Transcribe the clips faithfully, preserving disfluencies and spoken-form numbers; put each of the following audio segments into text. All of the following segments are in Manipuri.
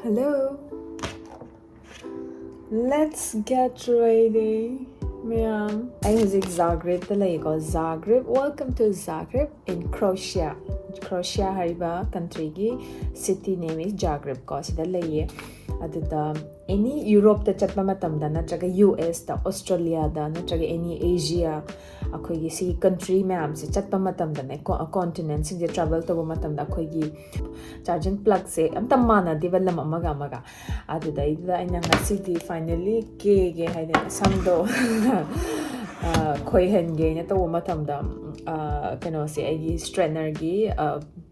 Hello. Let's get ready, ꯃꯌꯥꯝ. ꯑꯩ ꯍꯧꯖꯤꯛ ꯖꯥꯒ꯭ꯔꯦꯕꯇ ꯂꯩꯀꯣ. ꯖꯥꯒ꯭ꯔꯦꯕ, welcome to Zagreb in Croatia. Croatia ꯍꯥꯏꯔꯤꯕ countryꯒꯤ city name is Zagreb ꯀꯣ. ꯁꯤꯗ ꯂꯩꯌꯦ. ꯑꯗꯨꯗ any Europeꯇ ꯆꯠꯄ ꯃꯇꯝꯗ, ꯅꯠꯇ꯭ꯔꯒ USꯇ, Australiaꯗ, ꯅꯠꯇ꯭ꯔꯒ any Asia, ꯑꯩꯈꯣꯏꯒꯤ ꯁꯤ country ꯃꯌꯥꯝꯁꯦ ꯆꯠꯄ ꯃꯇꯝꯗꯅꯦ, continentꯁꯤꯡꯁꯦ travel ꯇꯧꯕ ꯃꯇꯝꯗ ꯑꯩꯈꯣꯏꯒꯤ charging plugꯁꯦ ꯑꯝꯇ ꯃꯥꯟꯅꯗꯦꯕ ꯂꯝ ꯑꯃꯒ ꯑꯃꯒ꯫ ꯑꯗꯨꯗꯩꯗꯨꯗ ꯑꯩꯅ ꯉꯁꯤꯗꯤ finally ꯀꯦꯒꯦ ꯍꯥꯏꯗꯅ ꯁꯝꯗꯣ ꯈꯣꯏꯍꯟꯒꯦꯅ ꯇꯧꯕ ꯃꯇꯝꯗ, ꯀꯩꯅꯣꯁꯦ, ꯑꯩꯒꯤ straightenerꯒꯤ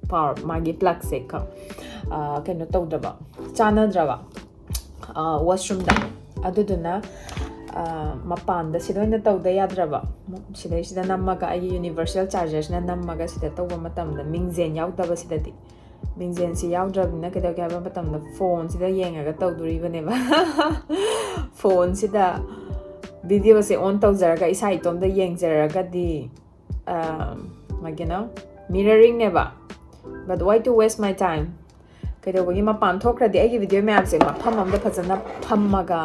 power, ꯃꯥꯒꯤ plugꯁꯦ ꯈ ꯀꯩꯅꯣ ꯇꯧꯗ꯭ꯔꯕ, ꯆꯥꯟꯅꯗ꯭ꯔꯕ washroomꯗ꯫ ꯑꯗꯨꯗꯨꯅ ꯃꯄꯥꯟꯗ ꯁꯤꯗ ꯑꯣꯏꯅ ꯇꯧꯗ ꯌꯥꯗ꯭ꯔꯕ꯫ ꯁꯤꯗꯩꯁꯤꯗ ꯅꯝꯃꯒ, ꯑꯩꯒꯤ universal chargerꯁꯤꯅ ꯅꯝꯃꯒ ꯁꯤꯗ ꯇꯧꯕ ꯃꯇꯝꯗ, ꯃꯤꯡꯖꯦꯜ ꯌꯥꯎꯗꯕꯁꯤꯗꯗꯤ, ꯃꯤꯡꯖꯦꯜꯁꯤ ꯌꯥꯎꯗ꯭ꯔꯕꯅꯤꯅ ꯀꯩꯗꯧꯒꯦ ꯍꯥꯏꯕ ꯃꯇꯝꯗ, phoneꯁꯤꯗ ꯌꯦꯡꯉꯒ ꯇꯧꯗꯣꯔꯤꯕꯅꯦꯕ꯫ Phoneꯁꯤꯗ videoꯁꯦ on ꯇꯧꯖꯔꯒ ꯏꯁꯥ ꯏꯇꯣꯝꯇ ꯌꯦꯡꯖꯔꯒꯗꯤ, ꯀꯩꯅꯣ, mirroringꯅꯦꯕ꯫ But why to waste my time? ꯀꯩꯗꯧꯕꯒꯤ? ꯃꯄꯥꯟ ꯊꯣꯛꯈ꯭ꯔꯗꯤ ꯑꯩꯒꯤ video ꯃꯌꯥꯝꯁꯦ ꯃꯐꯝ ꯑꯃꯗ ꯐꯖꯅ ꯐꯝꯃꯒ,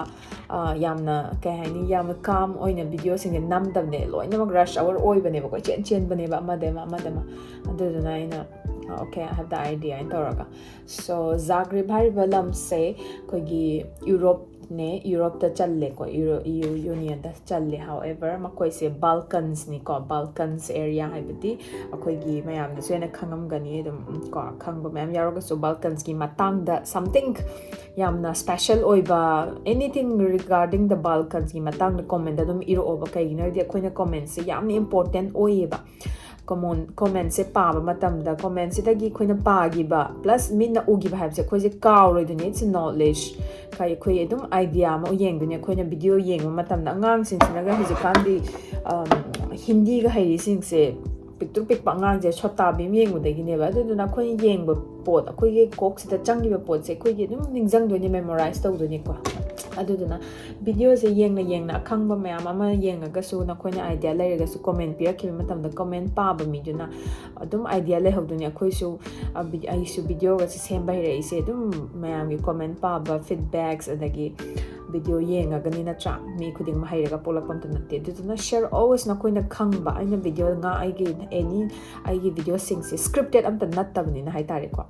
ꯌꯥꯝꯅ, ꯀꯩ ꯍꯥꯏꯅꯤ, ꯌꯥꯝꯅ calm ꯑꯣꯏꯅ videoꯁꯤꯡꯁꯦ ꯅꯝꯗꯕꯅꯦ꯫ ꯂꯣꯏꯅꯃꯛ rush hour ꯑꯣꯏꯕꯅꯦꯕꯀꯣ, ꯏꯆꯦꯟ ꯆꯦꯟꯕꯅꯦꯕ, ꯑꯃꯗꯩ ꯑꯃ, ꯑꯃꯗꯩ ꯑꯃ꯫ ꯑꯗꯨꯗꯨꯅ ꯑꯩꯅ, okay, I have the idea ꯍꯥꯏꯅ ꯇꯧꯔꯒ, so, Zagreb ꯍꯥꯏꯔꯤꯕ ꯂꯝꯁꯦ ꯑꯩꯈꯣꯏꯒꯤ Europeꯅꯦ, Europeꯇ ꯆꯜꯂꯦꯀꯣ, Euro, EU Unionꯗ ꯆꯜꯂꯦ꯫ However, ꯃꯈꯣꯏꯁꯦ Balkansꯅꯤꯀꯣ, Balkans area ꯍꯥꯏꯕꯗꯤ ꯑꯩꯈꯣꯏꯒꯤ ꯃꯌꯥꯝꯅꯁꯨ ꯍꯦꯟꯅ ꯈꯪꯉꯝꯒꯅꯤ ꯑꯗꯨꯝ ꯀꯣ, ꯈꯪꯕ ꯃꯌꯥꯝ ꯌꯥꯎꯔꯒꯁꯨ, Balkansꯀꯤ ꯃꯇꯥꯡꯗ something ꯌꯥꯝꯅ special ꯑꯣꯏꯕ, anything regarding the Balkansꯀꯤ ꯃꯇꯥꯡꯗ commentꯇ ꯑꯗꯨꯝ ꯏꯔꯛꯑꯣꯕ꯫ ꯀꯩꯒꯤꯅꯣ ꯍꯥꯏꯗꯤ ꯑꯩꯈꯣꯏꯅ commentꯁꯦ ꯌꯥꯝꯅ important ꯑꯣꯏꯌꯦꯕ꯫ Comment, commentꯁꯦ ꯄꯥꯕ ꯃꯇꯝꯗ, commentꯁꯤꯗꯒꯤ ꯑꯩꯈꯣꯏꯅ ꯄꯥꯈꯤꯕ plus ꯃꯤꯠꯅ ꯎꯈꯤꯕ ꯍꯥꯏꯕꯁꯦ ꯑꯩꯈꯣꯏꯁꯦ ꯀꯥꯎꯔꯣꯏꯗꯣꯏꯅꯦ꯫ It's a knowledge꯫ ꯑꯩꯈꯣꯏ ꯑꯗꯨꯝ idea ꯑꯃ ꯌꯦꯡꯗꯣꯏꯅꯦ꯫ ꯑꯩꯈꯣꯏꯅ video ꯌꯦꯡꯕ ꯃꯇꯝꯗ, ꯑꯉꯥꯡꯁꯤꯡꯁꯤꯅꯒ ꯍꯧꯖꯤꯛꯀꯥꯟꯗꯤ ꯍꯤꯟꯗꯤꯒ ꯍꯩꯔꯤꯁꯤꯡꯁꯦ, ꯄꯤꯛꯇ꯭ꯔꯨ ꯄꯤꯛꯄ ꯑꯉꯥꯡꯁꯦ ꯁꯣꯇꯥ ꯚꯤꯝ ꯌꯦꯡꯕꯗꯒꯤꯅꯦꯕ꯫ ꯑꯗꯨꯗꯨꯅ ꯑꯩꯈꯣꯏꯅ ꯌꯦꯡꯕ ꯄꯣꯠ, ꯑꯩꯈꯣꯏꯒꯤ ꯀꯣꯛꯁꯤꯗ ꯆꯪꯈꯤꯕ ꯄꯣꯠꯁꯦ ꯑꯩꯈꯣꯏꯒꯤ ꯑꯗꯨꯝ ꯅꯤꯡꯁꯤꯡꯗꯣꯏꯅꯦ, memorize ꯇꯧꯗꯣꯏꯅꯦꯀꯣ꯫ ꯑꯗꯨꯗꯨꯅ videoꯁꯦ ꯌꯦꯡꯅ ꯌꯦꯡꯅ ꯑꯈꯪꯕ ꯃꯌꯥꯝ ꯑꯃ ꯌꯦꯡꯉꯒꯁꯨ, ꯅꯈꯣꯏꯅ idea ꯂꯩꯔꯒꯁꯨ comment ꯄꯤꯔꯛꯈꯤꯕ ꯃꯇꯝꯗ comment ꯄꯥꯕ ꯃꯤꯗꯨꯅ ꯑꯗꯨꯝ idea ꯂꯩꯍꯧꯗꯣꯏꯅꯤ꯫ ꯑꯩꯈꯣꯏꯁꯨ ꯑ, ꯚꯤ-, ꯑꯩꯁꯨ videoꯒꯁꯦ ꯁꯦꯝꯕ ꯍꯩꯔꯛꯏꯁꯦ ꯑꯗꯨꯝ ꯃꯌꯥꯝꯒꯤ comment ꯄꯥꯕ, feedbacks, ꯑꯗꯒꯤ video ꯌꯦꯡꯉꯒꯅꯤ ꯅꯠꯇ꯭ꯔꯥ? ꯃꯤ ꯈꯨꯗꯤꯡꯃꯛ ꯍꯩꯔꯒ ꯄꯣꯛꯂꯛꯄ ꯑꯝꯇ ꯅꯠꯇꯦ꯫ ꯑꯗꯨꯗꯨꯅ share always ꯅꯈꯣꯏꯅ ꯈꯪꯕ꯫ ꯑꯩꯅ video ꯉꯥ-, ꯑꯩꯒꯤ any, ꯑꯩꯒꯤ videoꯁꯤꯡꯁꯦ scripted ꯑꯝꯇ ꯅꯠꯇꯕꯅꯤꯅ ꯍꯥꯏꯇꯥꯔꯦꯀꯣ꯫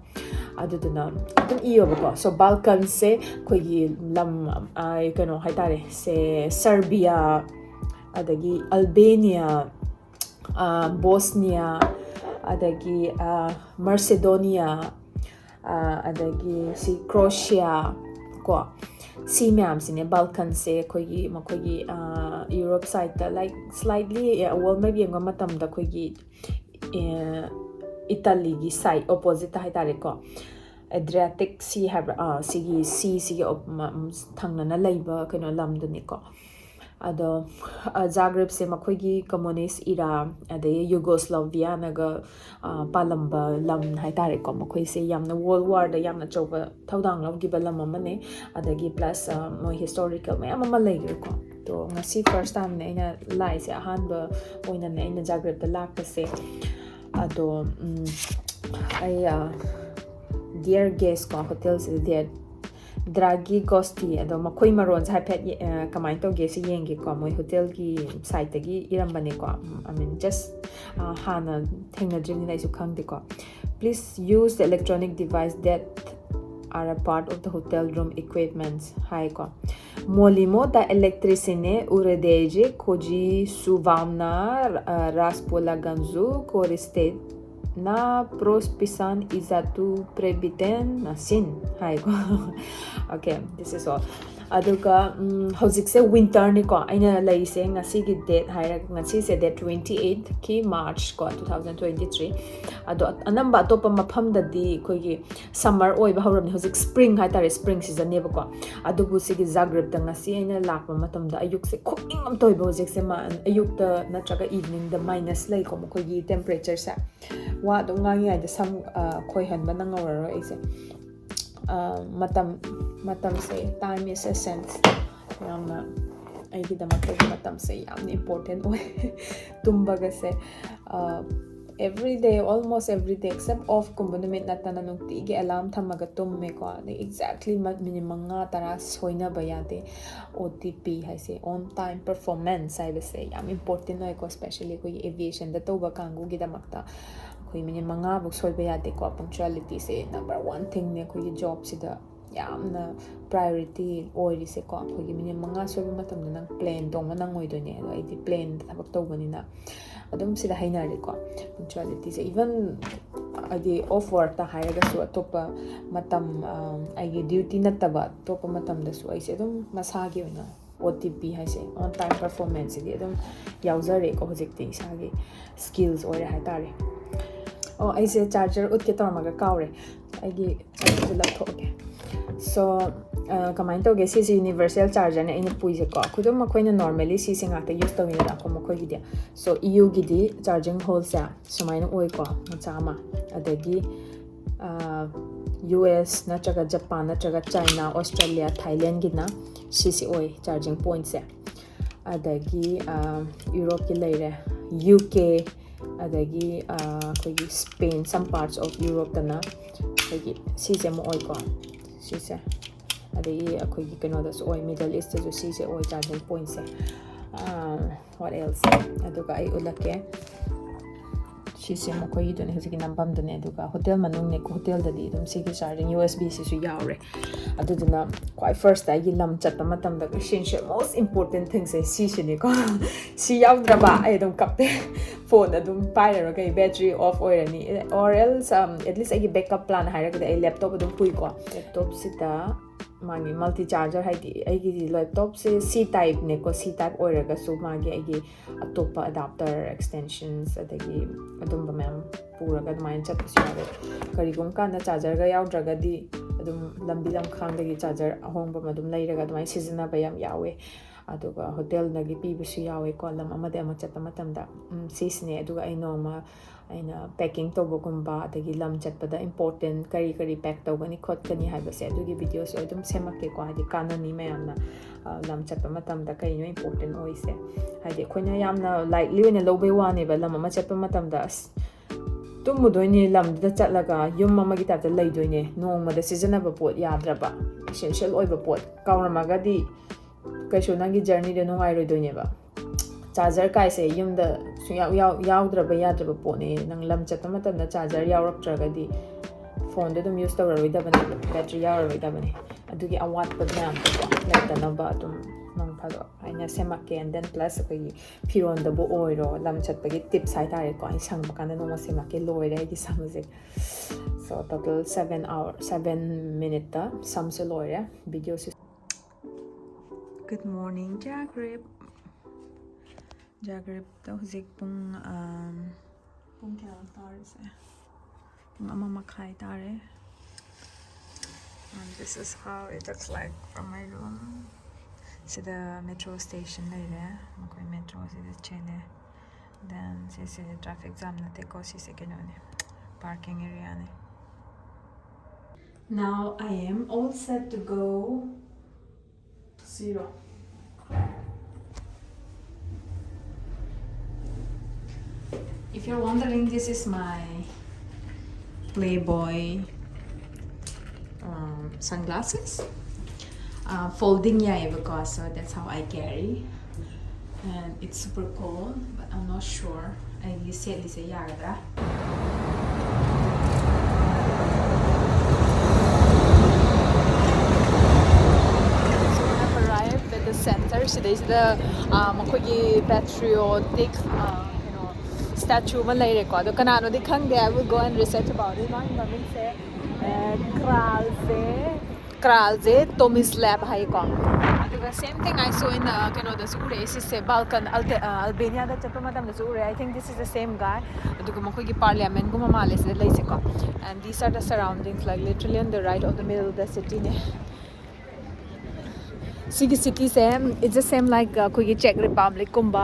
ꯑꯗꯨꯗꯨꯅ ꯑꯗꯨꯝ ꯏꯌꯣꯕꯀꯣ꯫ So Balkansꯁꯦ ꯑꯩꯈꯣꯏꯒꯤ ꯂꯝ, ꯑ, ꯀꯩꯅꯣ ꯍꯥꯏꯇꯥꯔꯦ, ꯁꯦ Serbia, ꯑꯗꯒꯤ Albania, ꯑ, Bosnia, ꯑꯗꯒꯤ, ꯑ, Macedonia, ꯑ, ꯑꯗꯒꯤ ꯁꯤ Croatia ꯀꯣ, ꯁꯤ ꯃꯌꯥꯝꯁꯤꯅꯦ Balkansꯁꯦ ꯑꯩꯈꯣꯏꯒꯤ, ꯃꯈꯣꯏꯒꯤ, ꯑ, Europe sideꯇ, like, slightly, ꯑ, world map ꯌꯦꯡꯕ ꯃꯇꯝꯗ ꯑꯩꯈꯣꯏꯒꯤ, ꯑ, Italyꯒꯤ side oppositeꯇ ꯍꯥꯏꯇꯥꯔꯦꯀꯣ, Adriatic Sea ꯍꯥꯏꯕ꯭ꯔꯥ? ꯑ, ꯁꯤꯒꯤ seaꯁꯤꯒꯤ op-, ꯃ-, ꯝ, ꯊꯪꯅꯅ ꯂꯩꯕ ꯀꯩꯅꯣ ꯂꯝꯗꯨꯅꯤꯀꯣ꯫ ꯑꯗꯣ, ꯑ, Zagrebꯁꯦ ꯃꯈꯣꯏꯒꯤ communist era, ꯑꯗꯩ Yugoslaviaꯅꯒ, ꯑ, ꯄꯥꯜꯂꯝꯕ ꯂꯝ ꯍꯥꯏꯇꯥꯔꯦꯀꯣ꯫ ꯃꯈꯣꯏꯁꯦ ꯌꯥꯝꯅ world warꯗ ꯌꯥꯝꯅ ꯑꯆꯧꯕ ꯊꯧꯗꯥꯡ ꯂꯧꯈꯤꯕ ꯂꯝ ꯑꯃꯅꯦ꯫ ꯑꯗꯒꯤ plus, ꯑ, ꯃꯣꯏ historical ꯃꯌꯥꯝ ꯑꯃ ꯂꯩꯈ꯭ꯔꯦꯀꯣ꯫ ꯑꯗꯣ ꯉꯁꯤ first timeꯅꯦ ꯑꯩꯅ ꯂꯥꯛꯏꯁꯦ, ꯑꯍꯥꯟꯕ ꯑꯣꯏꯅꯅꯦ ꯑꯩꯅ Zagrebꯇ ꯂꯥꯛꯄꯁꯦ꯫ ꯑꯗꯣ, ꯎꯝ, ꯑꯩ, ꯑ, Dear Guest ꯀꯣ, hotelꯁꯤꯗ Dear Dragi Gosti, ꯑꯗꯣ ꯃꯈꯣꯏ ꯃꯔꯣꯟꯁꯦ ꯍꯥꯏꯐꯦꯠ ꯌꯦ-, ꯑ, ꯀꯃꯥꯏꯅ ꯇꯧꯒꯦ ꯁꯤ ꯌꯦꯡꯒꯦꯀꯣ꯫ ꯃꯣꯏ hotelꯒꯤ siteꯇꯒꯤ ꯏꯔꯝꯕꯅꯦꯀꯣ꯫ ꯎꯝ, I mean, just, ꯑ, ꯍꯥꯟꯅ ꯊꯦꯡꯅꯗ꯭ꯔꯤꯕꯅꯤꯅ ꯑꯩꯁꯨ ꯈꯪꯗꯦꯀꯣ꯫ Please use the electronic device that are a part of the hotel room equipments ꯍꯥꯏꯀꯣ꯫ Molimo da electricine uredege koji suvamna, uh, raspola ganzu koriste na prospisan izatu prebiten na sin ꯍꯥꯏꯀꯣ꯫ Okay, this is all. ꯑꯗꯨꯒ, ꯎꯝ, ꯍꯧꯖꯤꯛꯁꯦ winterꯅꯤꯀꯣ ꯑꯩꯅ ꯂꯩꯔꯤꯁꯦ꯫ ꯉꯁꯤꯒꯤ date ꯍꯥꯏꯔꯒ, ꯉꯁꯤꯁꯦ date twenty eighth ꯀꯤ March ꯀꯣ, two thousand twenty three꯫ ꯑꯗꯣ ꯑꯅꯝꯕ ꯑꯇꯣꯞꯄ ꯃꯐꯝꯗꯗꯤ ꯑꯩꯈꯣꯏꯒꯤ summer ꯑꯣꯏꯕ ꯍꯧꯔꯕꯅꯤ꯫ ꯍꯧꯖꯤꯛ spring ꯍꯥꯏꯇꯥꯔꯦ, spring seasonꯅꯦꯕꯀꯣ꯫ ꯑꯗꯨꯕꯨ ꯁꯤꯒꯤ Zagrebꯇ ꯉꯁꯤ ꯑꯩꯅ ꯂꯥꯛꯄ ꯃꯇꯝꯗ ꯑꯌꯨꯛꯁꯦ ꯈꯨꯏꯪ ꯑꯃ ꯇꯧꯋꯦꯕ ꯍꯧꯖꯤꯛꯁꯦ꯫ ꯃ-, ꯑꯌꯨꯛꯇ ꯅꯠꯇ꯭ꯔꯒ eveningꯗ minus ꯂꯩꯀꯣ ꯃꯈꯣꯏꯒꯤ temperatureꯁꯦ꯫ ꯋꯥ ꯑꯗꯨꯝ ꯉꯥꯡꯉꯤꯉꯩꯗ ꯁꯝ, ꯑ, ꯈꯣꯏꯍꯟꯕ ꯅꯪꯍꯧꯔꯔꯣꯏ ꯑꯩꯁꯦ꯫ ꯃꯇꯝ ꯃꯇꯝꯁꯦ, time is essence, ꯌꯥꯝꯅ ꯑꯩꯒꯤꯗꯃꯛꯇꯗꯤ ꯃꯇꯝꯁꯦ ꯌꯥꯝꯅ important ꯑꯣꯏ꯫ ꯇꯨꯝꯕꯒꯁꯦ every day, almost every day except off ꯀꯨꯝꯕ ꯅꯨꯃꯤꯠ ꯅꯠꯇꯅ ꯅꯨꯡꯇꯤꯒꯤ alarm ꯊꯝꯃꯒ ꯇꯨꯝꯃꯦꯀꯣ꯫ ꯑꯗꯩ exactly ꯃꯤꯅꯤꯠ ꯃꯉꯥ ꯇꯔꯥ ꯁꯣꯏꯅꯕ ꯌꯥꯗꯦ꯫ ꯑꯣ ꯇꯤ ꯄꯤ ꯍꯥꯏꯁꯦ, on time performance ꯍꯥꯏꯕꯁꯦ ꯌꯥꯝ important ꯑꯣꯏꯀꯣ, especially ꯑꯩꯈꯣꯏꯒꯤ aviationꯗ ꯇꯧꯕ ꯀꯥꯡꯕꯨꯒꯤꯗꯃꯛꯇ꯫ ꯑꯩꯈꯣꯏ ꯃꯤꯅꯤꯠ ꯃꯉꯥꯐꯧ ꯁꯣꯏꯕ ꯌꯥꯗꯦꯀꯣ꯫ Punctualityꯁꯦ number one thingꯅꯦ ꯑꯩꯈꯣꯏꯒꯤ jobꯁꯤꯗ ꯌꯥꯝꯅ priority ꯑꯣꯏꯔꯤꯁꯦꯀꯣ꯫ ꯑꯩꯈꯣꯏꯒꯤ ꯃꯤꯅꯤꯠ ꯃꯉꯥ ꯁꯣꯏꯕ ꯃꯇꯝꯗ ꯅꯪ plane ꯇꯣꯡꯕ ꯅꯪꯉꯣꯏꯗꯣꯏꯅꯦ꯫ ꯑꯗꯣ ꯑꯩꯗꯤ planeꯗ ꯊꯕꯛ ꯇꯧꯕꯅꯤꯅ ꯑꯗꯨꯝ ꯁꯤꯗ ꯍꯩꯅꯔꯦꯀꯣ꯫ Punctualityꯁꯦ even ꯍꯥꯏꯗꯤ off workꯇ ꯍꯥꯏꯔꯒꯁꯨ, ꯑꯇꯣꯞꯄ ꯃꯇꯝ, ꯑꯩꯒꯤ duty ꯅꯠꯇꯕ ꯑꯇꯣꯞꯄ ꯃꯇꯝꯗꯁꯨ ꯑꯩꯁꯦ ꯑꯗꯨꯝ ꯃꯁꯥꯒꯤ ꯑꯣꯏꯅ ꯑꯣ ꯇꯤ ꯄꯤ ꯍꯥꯏꯁꯦ, on time performanceꯁꯤꯗꯤ ꯑꯗꯨꯝ ꯌꯥꯎꯖꯔꯦꯀꯣ꯫ ꯍꯧꯖꯤꯛꯇꯤ ꯏꯁꯥꯒꯤ skills ꯑꯣꯏꯔꯦ ꯍꯥꯏꯇꯥꯔꯦ꯫ ꯑꯣ, ꯑꯩꯁꯦ charger ꯎꯠꯀꯦ ꯇꯧꯔꯝꯃꯒ ꯀꯥꯎꯔꯦ꯫ ꯑꯩꯒꯤ chargerꯁꯦ ꯂꯧꯊꯣꯛꯑꯒꯦ꯫ So, ꯀꯃꯥꯏꯅ ꯇꯧꯒꯦ? ꯁꯤꯁꯦ universal chargerꯅꯦ ꯑꯩꯅ ꯄꯨꯏꯁꯦꯀꯣ꯫ ꯑꯩꯈꯣꯏ ꯑꯗꯨꯝ, ꯑꯩꯈꯣꯏꯅ normally ꯁꯤꯁꯦ ꯉꯥꯛꯇ use ꯇꯧꯋꯤꯗꯅꯀꯣ, ꯃꯈꯣꯏꯒꯤꯗꯤ꯫ So, ꯏ ꯌꯨꯒꯤꯗꯤ charging holeꯁꯦ ꯁꯨꯃꯥꯏꯅ ꯑꯣꯏꯀꯣ, ꯃꯆꯥ ꯑꯃ꯫ ꯑꯗꯒꯤ ꯌꯨ ꯑꯦꯁ ꯅꯠꯇ꯭ꯔꯒ ꯖꯄꯥꯟ ꯅꯠꯇ꯭ꯔꯒ ꯆꯥꯏꯅꯥ, ꯑꯣꯁꯇ꯭ꯔꯦꯂꯤꯌꯥ, ꯊꯥꯏꯂꯦꯟꯒꯤꯅ ꯁꯤꯁꯤ ꯑꯣꯏ charging pointꯁꯦ꯫ ꯑꯗꯒꯤ ꯌꯨꯔꯣꯞꯀꯤ ꯂꯩꯔꯦ, ꯌꯨ ꯀꯦ, ꯑꯗꯒꯤ ꯑꯩꯈꯣꯏꯒꯤ ꯁ꯭ꯄꯦꯟ, some parts of ꯌꯨꯔꯣꯞꯇꯅ ꯑꯩꯈꯣꯏꯒꯤ ꯁꯤꯁꯦ ꯑꯃ ꯑꯣꯏꯀꯣ, ꯁꯤꯁꯦ꯫ ꯑꯗꯒꯤ ꯑꯩꯈꯣꯏꯒꯤ ꯀꯩꯅꯣꯗꯁꯨ ꯑꯣꯏ, Middle Eastꯇꯁꯨ ꯁꯤꯁꯦ ꯑꯣꯏ charging pointꯁꯦ꯫ What else? ꯑꯗꯨꯒ ꯑꯩ ꯎꯠꯂꯛꯀꯦ꯫ ꯁꯤꯁꯦ ꯃꯈꯣꯏꯒꯤꯗꯨꯅꯦ, ꯍꯧꯖꯤꯛꯀꯤ ꯅꯝꯐꯝꯗꯨꯅꯦ꯫ ꯑꯗꯨꯒ ꯍꯣꯇꯦꯜ ꯃꯅꯨꯡꯅꯦꯀꯣ, ꯍꯣꯇꯦꯜꯗꯗꯤ ꯑꯗꯨꯝ ꯁꯤꯒꯤ charging ꯌꯨ ꯑꯦꯁ ꯕꯤꯁꯤꯁꯨ ꯌꯥꯎꯔꯦ꯫ ꯑꯗꯨꯗꯨꯅ ꯈ꯭ꯋꯥꯏ firstꯇ ꯑꯩꯒꯤ ꯂꯝ ꯆꯠꯄ ꯃꯇꯝꯗ essential, most important thingꯁꯦ ꯁꯤꯁꯤꯅꯦꯀꯣ꯫ ꯁꯤ ꯌꯥꯎꯗ꯭ꯔꯕ ꯑꯩ ꯑꯗꯨꯝ ꯀꯞꯄꯦ꯫ Phone ꯑꯗꯨꯝ ꯄꯥꯏꯔꯔꯣꯏ, ꯀꯩ battery off ꯑꯣꯏꯔꯅꯤ꯫ Or else, at least ꯑꯩꯒꯤ backup plan ꯍꯥꯏꯔꯒꯗꯤ ꯑꯩ laptop ꯑꯗꯨꯝ ꯄꯨꯏꯀꯣ꯫ Laptopꯁꯤꯗ ꯃꯥꯒꯤ multi charger, ꯍꯥꯏꯗꯤ ꯑꯩꯒꯤ laptopꯁꯦ C typeꯅꯦꯀꯣ꯫ C type ꯑꯣꯏꯔꯒꯁꯨ ꯃꯥꯒꯤ ꯑꯩꯒꯤ ꯑꯇꯣꯞꯄ adapter, extensions, ꯑꯗꯒꯤ ꯑꯗꯨꯝꯕ ꯃꯌꯥꯝ ꯄꯨꯔꯒ ꯑꯗꯨꯃꯥꯏꯅ ꯆꯠꯄꯁꯨ ꯌꯥꯎꯋꯦ꯫ ꯀꯔꯤꯒꯨꯝꯕ ꯀꯥꯟꯗ chargerꯒ ꯌꯥꯎꯗ꯭ꯔꯒꯗꯤ ꯑꯗꯨꯝ ꯂꯝꯕꯤ ꯂꯝꯈꯥꯡꯗꯒꯤ charger ꯑꯍꯣꯡꯕ ꯑꯃ ꯑꯗꯨꯝ ꯂꯩꯔꯒ ꯑꯗꯨꯃꯥꯏꯅ ꯁꯤꯖꯤꯟꯅꯕ ꯌꯥꯝ ꯌꯥꯎꯋꯦ꯫ ꯑꯗꯨꯒ ꯍꯣꯇꯦꯜꯗꯒꯤ ꯄꯤꯕꯁꯨ ꯌꯥꯎꯋꯦꯀꯣ, ꯂꯝ ꯑꯃꯗꯒꯤ ꯑꯃ ꯆꯠꯄ ꯃꯇꯝꯗ꯫ ꯎꯝ, ꯁꯤꯁꯤꯅꯦ꯫ ꯑꯗꯨꯒ ꯑꯩ ꯅꯣꯡꯃ ꯑꯩꯅ packing ꯇꯧꯕꯒꯨꯝꯕ, ꯑꯗꯒꯤ ꯂꯝ ꯆꯠꯄꯗ important ꯀꯔꯤ ꯀꯔꯤ pack ꯇꯧꯒꯅꯤ ꯈꯣꯠꯀꯅꯤ ꯍꯥꯏꯕꯁꯦ, ꯑꯗꯨꯒꯤ videoꯁꯨ ꯑꯩ ꯑꯗꯨꯝ ꯁꯦꯝꯃꯛꯀꯦꯀꯣ꯫ ꯍꯥꯏꯗꯤ ꯀꯥꯟꯅꯅꯤ ꯃꯌꯥꯝꯅ, ꯑ, ꯂꯝ ꯆꯠꯄ ꯃꯇꯝꯗ ꯀꯩꯅꯣ important ꯑꯣꯏꯁꯦ꯫ ꯍꯥꯏꯗꯤ ꯑꯩꯈꯣꯏꯅ ꯌꯥꯝꯅ lightly ꯑꯣꯏꯅ ꯂꯧꯕꯩ ꯋꯥꯅꯦꯕ, ꯂꯝ ꯑꯃ ꯆꯠꯄ ꯃꯇꯝꯗ, ꯑꯁ, ꯇꯨꯝꯃꯨꯗꯣꯏꯅꯦ, ꯂꯝꯗꯨꯗ ꯆꯠꯂꯒ ꯌꯨꯝ ꯑꯃꯒꯤ typeꯇ ꯂꯩꯗꯣꯏꯅꯦ, ꯅꯣꯡꯃꯗ ꯁꯤꯖꯤꯟꯅꯕ ꯄꯣꯠ ꯌꯥꯗ꯭ꯔꯕ, essential ꯑꯣꯏꯕ ꯄꯣꯠ ꯀꯥꯎꯔꯝꯃꯒꯗꯤ ꯀꯩꯁꯨ ꯅꯪꯒꯤ journeyꯗꯣ ꯅꯨꯡꯉꯥꯏꯔꯣꯏꯗꯣꯏꯅꯦꯕ꯫ Charger ꯀꯥꯏꯁꯦ ꯌꯨꯝꯗ ꯁꯨꯡꯌꯥꯎ ꯌꯥꯎ-, ꯌꯥꯎꯗ꯭ꯔꯕ ꯌꯥꯗ꯭ꯔꯕ ꯄꯣꯠꯅꯦ꯫ ꯅꯪ ꯂꯝ ꯆꯠꯄ ꯃꯇꯝꯗ charger ꯌꯥꯎꯔꯛꯇ꯭ꯔꯒꯗꯤ phoneꯗꯣ ꯑꯗꯨꯝ use ꯇꯧꯔꯔꯣꯏꯗꯕꯅꯦ, battery ꯌꯥꯎꯔꯔꯣꯏꯗꯕꯅꯦ꯫ ꯑꯗꯨꯒꯤ ꯑꯋꯥꯠꯄ ꯃꯌꯥꯝꯗꯣꯀꯣ ꯂꯩꯇꯅꯕ ꯑꯗꯨꯝ ꯅꯣꯡ ꯐꯥꯗꯣꯛ ꯑꯩꯅ ꯁꯦꯝꯃꯛꯀꯦ꯫ And then plus ꯑꯩꯈꯣꯏꯒꯤ ꯐꯤꯔꯣꯟꯗꯕꯨ ꯑꯣꯏꯔꯣ, ꯂꯝ ꯆꯠꯄꯒꯤ tips ꯍꯥꯏꯇꯥꯔꯦꯀꯣ, ꯑꯩ ꯁꯪꯕ ꯀꯥꯟꯗ ꯅꯣꯡꯃ ꯁꯦꯝꯃꯛꯀꯦ꯫ ꯂꯣꯏꯔꯦ ꯑꯩꯒꯤ ꯁꯝꯁꯦ꯫ So total seven hour, seven minuteꯇ ꯁꯝꯁꯦ ꯂꯣꯏꯔꯦ꯫ Videoꯁꯨ Good morning, Zagreb. Zagrebꯇ ꯍꯧꯖꯤꯛ ꯄꯨꯡ, ꯑꯝ, ꯄꯨꯡ ꯀꯌꯥ ꯇꯥꯔꯤꯁꯦ? ꯄꯨꯡ ꯑꯃ ꯃꯈꯥꯏ ꯇꯥꯔꯦ꯫ And this is how it looks like from my room. ꯁꯤꯗ metro station ꯂꯩꯔꯦ, ꯃꯈꯣꯏ metroꯁꯤꯗ ꯆꯦꯜꯂꯦ꯫ Then ꯁꯤꯁꯦ traffic jam ꯅꯠꯇꯦꯀꯣ, ꯁꯤꯁꯦ ꯀꯩꯅꯣꯅꯦ, parking areaꯅꯦ꯫ Now I am all set to go. Zero. If you're wondering, this is my Playboy, um, sunglasses. Uh, folding ꯌꯥꯏꯌꯦꯕꯀꯣ, so that's how I carry. And it's super cold, but I'm not sure ꯑꯩꯒꯤ ꯁꯦꯠꯂꯤꯁꯦ ꯌꯥꯒꯗ꯭ꯔꯥ? So we have arrived at the center. ꯁꯤꯗꯩꯁꯤꯗ, ꯑ, ꯃꯈꯣꯏꯒꯤ patriotic, ꯑ, ꯀꯩꯅꯣ, statue ꯑꯃ ꯂꯩꯔꯦꯀꯣ꯫ ꯑꯗꯣ ꯀꯅꯥꯅꯣꯗꯤ ꯈꯪꯗꯦ, I will go and research about it. ꯃꯥꯒꯤ ꯃꯃꯤꯡꯁꯦ, ꯑ, ꯀ꯭ꯔꯥꯜꯁꯦ, ꯀ꯭ꯔꯥꯜꯁꯦ Tomislav ꯍꯥꯏꯀꯣ꯫ ꯑꯗꯨꯒ same thing I saw in, ꯑ, ꯀꯩꯅꯣꯗꯁꯨ ꯎꯔꯛꯑꯦ ꯁꯤꯁꯦ, Balkan, Albe-, ꯑ, Albaniaꯗ ꯆꯠꯄ ꯃꯇꯝꯗꯁꯨ ꯎꯔꯛꯑꯦ꯫ I think this is the same guy. ꯑꯗꯨꯒ ꯃꯈꯣꯏꯒꯤ parliamentꯒꯨꯝꯕ ꯃꯥꯜꯂꯦ ꯁꯤꯗ ꯂꯩꯁꯦꯀꯣ꯫ And these are the surroundings, like, literally on the right of the middle of the cityꯅꯦ꯫ ꯁꯤꯒꯤ ꯁꯤꯇꯤꯁꯦ, it's the same like ꯑꯩꯈꯣꯏꯒꯤ ꯆꯦꯛ ꯔꯤꯄꯕ꯭ꯂꯤꯛꯀꯨꯝꯕ,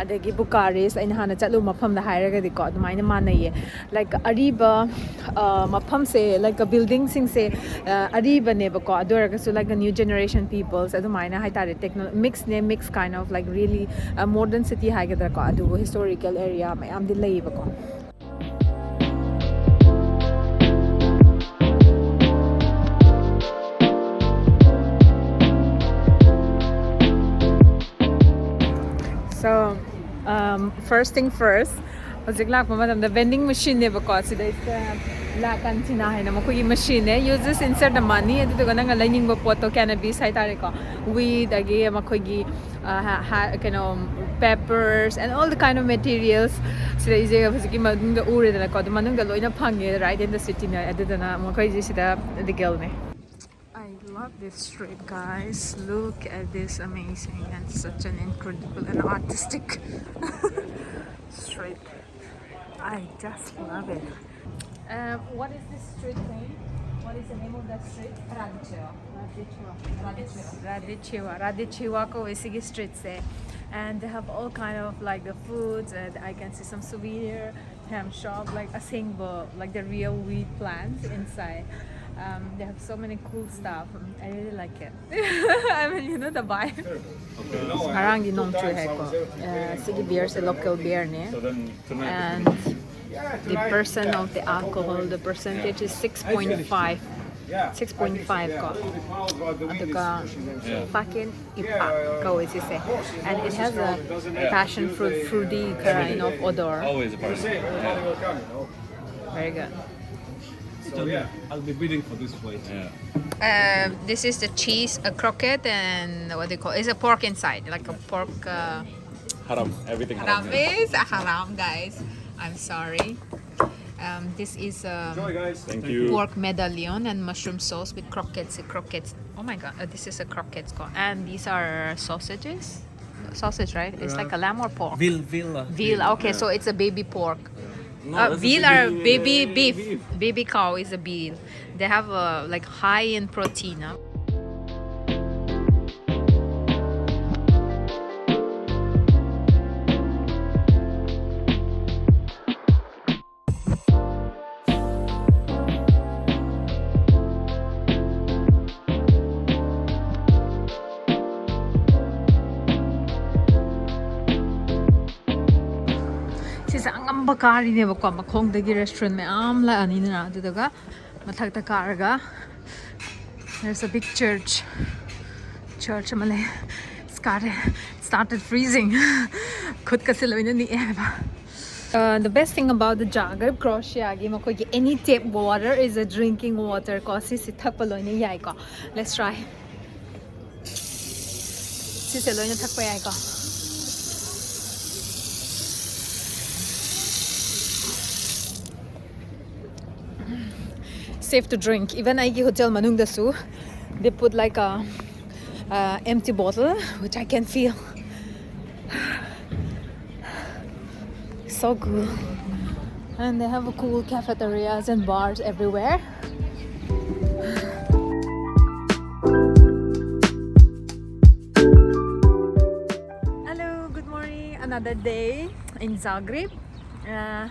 ꯑꯗꯒꯤ ꯕꯨꯀꯥꯔꯦꯁ, ꯑꯩꯅ ꯍꯥꯟꯅ ꯆꯠꯂꯨꯕ ꯃꯐꯝꯗ ꯍꯥꯏꯔꯒꯗꯤꯀꯣ, ꯑꯗꯨꯃꯥꯏꯅ ꯃꯥꯟꯅꯩꯌꯦ. ꯂꯥꯏꯛ ꯑꯔꯤꯕ ꯃꯐꯝꯁꯦ, ꯂꯥꯏꯛ ꯕꯤꯜꯗꯤꯡꯁꯤꯡꯁꯦ ꯑꯔꯤꯕꯅꯦꯕꯀꯣ, ꯑꯗꯨ ꯑꯣꯏꯔꯒꯁꯨ ꯂꯥꯏꯛ ꯅ꯭ꯌꯨ ꯖꯦꯅꯦꯔꯦꯁꯟ ꯄꯤꯄꯜꯁ ꯑꯗꯨꯃꯥꯏꯅ ꯍꯥꯏꯇꯥꯔꯦ. ꯇꯦꯛꯅꯣ ꯃꯤꯛꯁꯅꯦ, mix kind of like reality modern city ꯍꯥꯏꯒꯗ꯭ꯔꯥꯀꯣ, ꯑꯗꯨꯒ ꯍꯤꯁꯇꯣꯔꯤꯀꯦꯜ ꯑꯦꯔꯤꯌꯥ ꯃꯌꯥꯝꯗꯤ ꯂꯩꯌꯦꯕꯀꯣ. So, um, first thing first, ꯍꯧꯖꯤꯛ ꯂꯥꯛꯄ ꯃꯇꯝꯗ ꯚꯦꯟꯗꯤꯡ ꯃꯦꯆꯤꯟꯅꯦꯕꯀꯣ, ꯁꯤꯗꯩꯁꯤꯗ ꯂꯥ ꯀꯟꯆꯤꯅꯥ ꯍꯥꯏꯅ ꯃꯈꯣꯏꯒꯤ ꯃꯦꯆꯤꯟꯅꯦ. You just insert the money, ꯑꯗꯨꯗꯨꯒ ꯅꯪꯅ ꯂꯩꯅꯤꯡꯕ ꯄꯣꯠꯇꯣ, ꯀꯦꯅꯕꯤꯁ ꯍꯥꯏꯇꯥꯔꯦꯀꯣ, ꯋꯤꯗ, ꯑꯗꯒꯤ ꯃꯈꯣꯏꯒꯤ ꯀꯩꯅꯣ, peppers and all the kind of materials. ꯁꯤꯗ ꯏꯆꯦ ꯍꯧꯖꯤꯛꯀꯤ ꯃꯅꯨꯡꯗ ꯎꯔꯦꯗꯅꯀꯣ, ꯑꯗꯨ ꯃꯅꯨꯡꯗ ꯂꯣꯏꯅ ꯐꯪꯉꯦ, right in the city ꯅꯦ. ꯑꯗꯨꯗꯨꯅ ꯃꯈꯣꯏꯁꯦ ꯁꯤꯗ ꯂꯤꯒꯦꯜꯅꯦ. I love this street, guys. Look at this amazing and such an incredible and artistic street. I just love it. Um, what is this street name? What is the name of that street? Radicheva. Radicheva. Radicheva. Radicheva. Radicheva ꯀꯧꯋꯦ ꯁꯤꯒꯤ street say. And they have all kind of like the foods, and I can see some souvenir, ham shop, like ꯑꯁꯦꯡꯕ, like the real wheat plants inside. Um, they have so many cool stuff. I really like it. I mean, you know the vibe. ꯉꯔꯥꯡꯗꯤ ꯅꯣꯡ ꯆꯨꯏ ꯍꯥꯏꯀꯣ. ꯑ, ꯁꯤꯒꯤ beer ꯁꯦ local beer ꯅꯦ. And the percent of the alcohol, the percentage is six point five. Six point five ꯀꯣ. ꯑꯗꯨꯒ fucking ipah ꯀꯧꯋꯦ ꯁꯤꯁꯦ. And it has a passion fruit, fruity kind of odor. Always a passion. Very good. So yeah, I'll be bidding for this plate. Um, this is the cheese, a croquette, and what do you call it? It's a pork inside, like a pork. Uh, Haram. Everything haram haram. Is a haram, guys. I'm sorry. Um, this is um, Enjoy, guys. Thank you. Pork medallion and mushroom sauce with croquettes. Croquettes. Oh my god, uh, this is a croquette. And these are sausages. Sausage, right? It's like a lamb or pork? Veal, veal. uh, Veal. Okay, so it's a baby pork. No, Uh, that's a veal are baby, baby uh, beef. beef. Baby cow is a veal. They have uh, like high in protein. Huh? ꯀꯥꯔꯤꯅꯦꯕꯀꯣ, ꯃꯈꯣꯡꯗꯒꯤ restaurant ꯃꯌꯥꯝ ꯂꯥꯛꯑꯅꯤꯗꯅ, ꯑꯗꯨꯗꯨꯒ ꯃꯊꯛꯇ ꯀꯥꯔꯒ there's a big church. Church ꯑꯃ ꯂꯩ. It's got, it started freezing. ꯈꯨꯠꯀꯁꯦ ꯂꯣꯏꯅ ꯅꯤꯛꯑꯦ ꯍꯥꯏꯕ. Uh, the best thing about the Zagreb, Croatiaꯒꯤ ꯃꯈꯣꯏꯒꯤ any tap water is a drinking water ꯀꯣ, ꯁꯤꯁꯤ ꯊꯛꯄ ꯂꯣꯏꯅ ꯌꯥꯏꯀꯣ. Let's try. ꯁꯤꯁꯦ ꯂꯣꯏꯅ ꯊꯛꯄ ꯌꯥꯏꯀꯣ. Safe to drink. Even ꯑꯩꯒꯤ hotel ꯃꯅꯨꯡꯗꯁꯨ they put like a uh, empty bottle which I can feel. So cool. And they have a cool cafeterias and bars everywhere. Hello, good morning. Another day in Zagreb. Uh,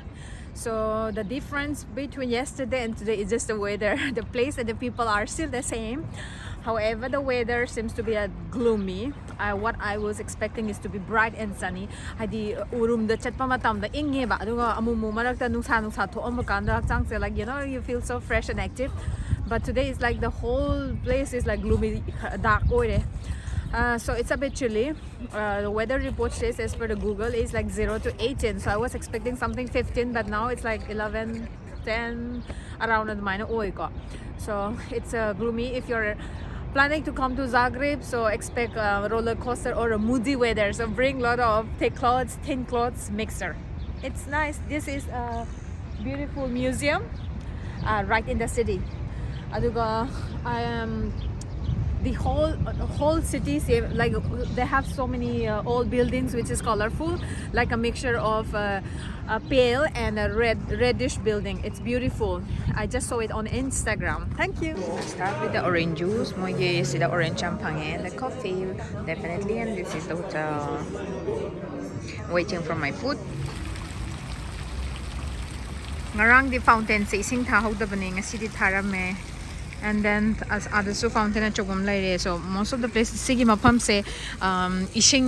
so the difference between yesterday and today is just the weather. The place and the people are still the same. However, the weather seems to be a gloomy. Uh, what I was expecting is to be bright and sunny. ꯍꯥꯏꯗꯤ ꯎꯔꯨꯝꯗ ꯆꯠꯄ ꯃꯇꯝꯗ ꯏꯪꯉꯦꯕ, ꯑꯗꯨꯒ ꯑꯃꯨꯛ ꯑꯃꯨꯛ ꯃꯔꯛꯇ ꯅꯨꯡꯁꯥ ꯅꯨꯡꯁꯥ ꯊꯣꯛꯑꯝꯕ ꯀꯥꯟꯗ ꯍꯛꯆꯥꯡꯁꯦ, like, you know, you feel so fresh and active. But today is like the whole place is like gloomy, dark ꯑꯣꯏꯔꯦ. Uh, so it's a bit chilly. Uh, the weather report says, as per the Google, is like zero to eighteen. So I was expecting something fifteen, but now it's like eleven, ten, around ꯑꯗꯨꯃꯥꯏꯅ ꯑꯣꯏꯀꯣ. So it's uh, gloomy. If you're planning to come to Zagreb, so expect a roller coaster or a moody weather. So bring lot of thick clothes, thin clothes, mixer. It's nice. This is a beautiful museum uh, right in the city. ꯑꯗꯨꯒ I am the whole whole city, like, they have so many uh, old buildings which is colorful, like a mixture of uh, a pale and a red reddish building. It's beautiful. I just saw it on Instagram. Thank you. Start with the orange juice. ꯃꯣꯏꯒꯤ ꯁꯤꯗ orange ꯌꯥꯝ ꯐꯪꯉꯦ. The coffee, definitely, and this is the hotel. Waiting for my food. ꯉꯔꯥꯡꯗꯤ fountainꯁꯦ ꯏꯁꯤꯡ ꯊꯥꯍꯧꯗꯕꯅꯦ, ꯉꯁꯤꯗꯤ ꯊꯥꯔꯝꯃꯦ. And then ꯑꯥꯗꯁꯨ fountain ꯑꯆꯧꯕ ꯑꯃ ꯂꯩꯔꯦ. So most of the place, ꯁꯤꯒꯤ ꯃꯐꯝꯁꯦ ꯏꯁꯤꯡ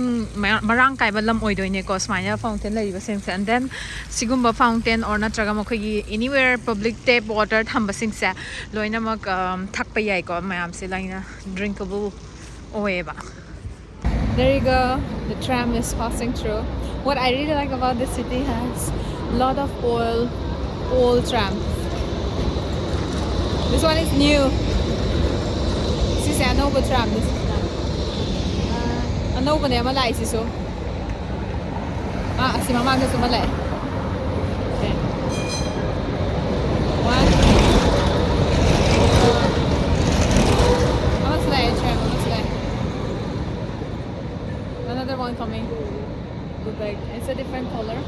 ꯃꯔꯥꯡ ꯀꯥꯏꯕ ꯂꯝ ꯑꯣꯏꯗꯣꯏꯅꯦꯀꯣ, ꯁꯨꯃꯥꯏꯅ fountain ꯂꯩꯔꯤꯕꯁꯤꯡꯁꯦ. And then ꯁꯤꯒꯨꯝꯕ fountain or ꯅꯠꯇ꯭ꯔꯒ ꯃꯈꯣꯏꯒꯤ anywhere public tap water ꯊꯝꯕꯁꯤꯡꯁꯦ ꯂꯣꯏꯅꯃꯛ ꯊꯛꯄ ꯌꯥꯏꯀꯣ, ꯃꯌꯥꯝꯁꯦ ꯂꯣꯏꯅ drinkable ꯑꯣꯏꯌꯦꯕ. There you go. The tram is passing through. What I really like about this city has lot of old, old trams. This one is new. ꯁꯤꯁꯦ ꯑꯅꯧꯕ tram ꯅꯤ, ꯁꯤꯁꯤꯅ. ꯑꯅꯧꯕꯅꯦ ꯑꯃ ꯂꯥꯛꯏꯁꯤꯁꯨ. ꯑꯥ, ꯑꯁꯤ ꯃꯃꯥꯡꯗꯁꯨ ꯑꯃ ꯂꯥꯛꯑꯦ. Okay. One. ꯑꯃꯁꯨ ꯂꯥꯛꯑꯦ, tram ꯑꯃꯁꯨ ꯂꯥꯛꯑꯦ. Another one coming. Look like it's a different color.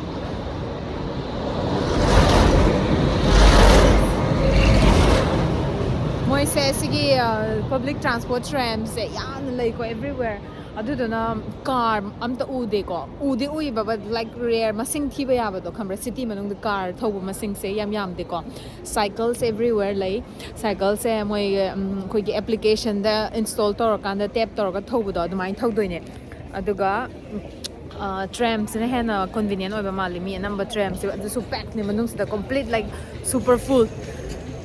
ꯃꯣꯏꯁꯦ ꯁꯤꯒꯤ public transport tramꯁꯦ ꯌꯥꯝꯅ ꯂꯩꯀꯣ, everywhere. ꯑꯗꯨꯗꯨꯅ car ꯑꯝꯇ ꯎꯗꯦꯀꯣ. ꯎꯗꯤ ꯎꯏꯕ, but like rare, ꯃꯁꯤꯡ ꯊꯤꯕ ꯌꯥꯕꯗꯣ, ꯈꯪꯕ꯭ꯔꯥ? City ꯃꯅꯨꯡꯗ car ꯊꯧꯕ ꯃꯁꯤꯡꯁꯦ ꯌꯥꯝ ꯌꯥꯝꯗꯦꯀꯣ. Cycles everywhere ꯂꯩ. Cycleꯁꯦ ꯃꯣꯏ ꯑꯩꯈꯣꯏꯒꯤ applicationꯗ install ꯇꯧꯔꯀꯥꯟꯗ tap ꯇꯧꯔꯒ ꯊꯧꯕꯗꯣ, ꯑꯗꯨꯃꯥꯏꯅ ꯊꯧꯗꯣꯏꯅꯦ. ꯑꯗꯨꯒ tramꯁꯤꯅ ꯍꯦꯟꯅ convenient ꯑꯣꯏꯕ ꯃꯥꯜꯂꯤ꯫ ꯃꯤ ꯑꯅꯝꯕ tramꯁꯦ ꯑꯗꯨꯁꯨ packꯅꯦ ꯃꯅꯨꯡꯁꯤꯗ, complete, like, super full.